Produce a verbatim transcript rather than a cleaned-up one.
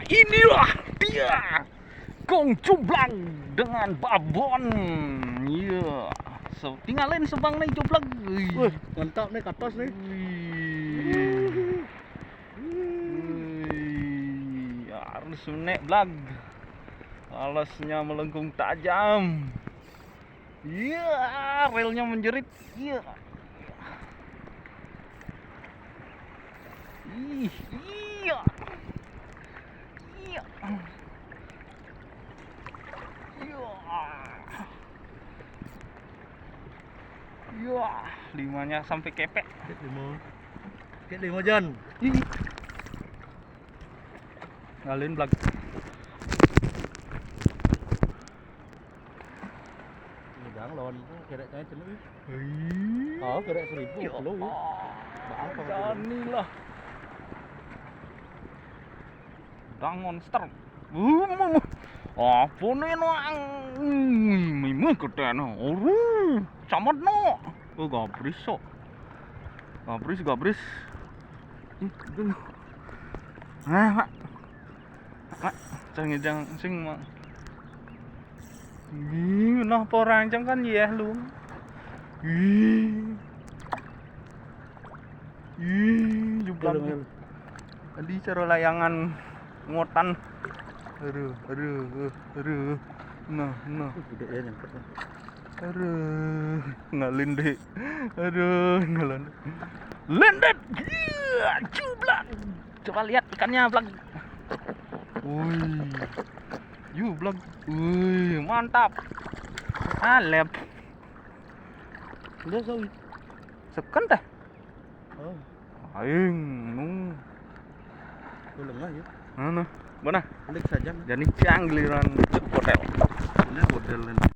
Inilah dia, Kong Cublang dengan babon. Iya. So, tinggalin subang nih, Cublang. Wih. Wih, mantap nih, katos nih. Wih. Wih, harus menek, Blag. Alasnya melengkung tajam. Iya, relnya menjerit. Iya. Ih, iya. Iya. Iya. Iya, limanya sampai kepek. Kepek lima. Kepek lima, Jan. Ih. Ngalin, Blag. Ini dang lawan kerek aja dulu. Wih. Oh, kerek seribu. Ya kilo, ya. Allah. Bahang apa? Jani lah. Dang monster. Uh, mu, mu. Apa nih, no? Mimih gedene. Oru, camat, no. Oh, gabris, sok. Gabris, gabris. Ih, aduh. Nah, Mak. Mak, sing ngidang, sing, Mak. Ih, nah, apa rancang kan, ya, lu. Ih. Ih, jublang. Tadi cara layangan ngotan. Aduh, aduh, aduh, aduh. Nah, nah. Udah ya nyangkut. Aduh, ngalin deh. Aduh, ngalin. Lendet. Iya, jublang. Coba lihat ikannya, Blag. Wih. Jublang. Wih, mantap. Alep. Udah, Sawi. Seken dah. Oh. Aing, nu. Uleng lah, ya. Mana? Mana? Ulik saja, nah. Jadi cang giliran cek hotel. Ini hotel ini.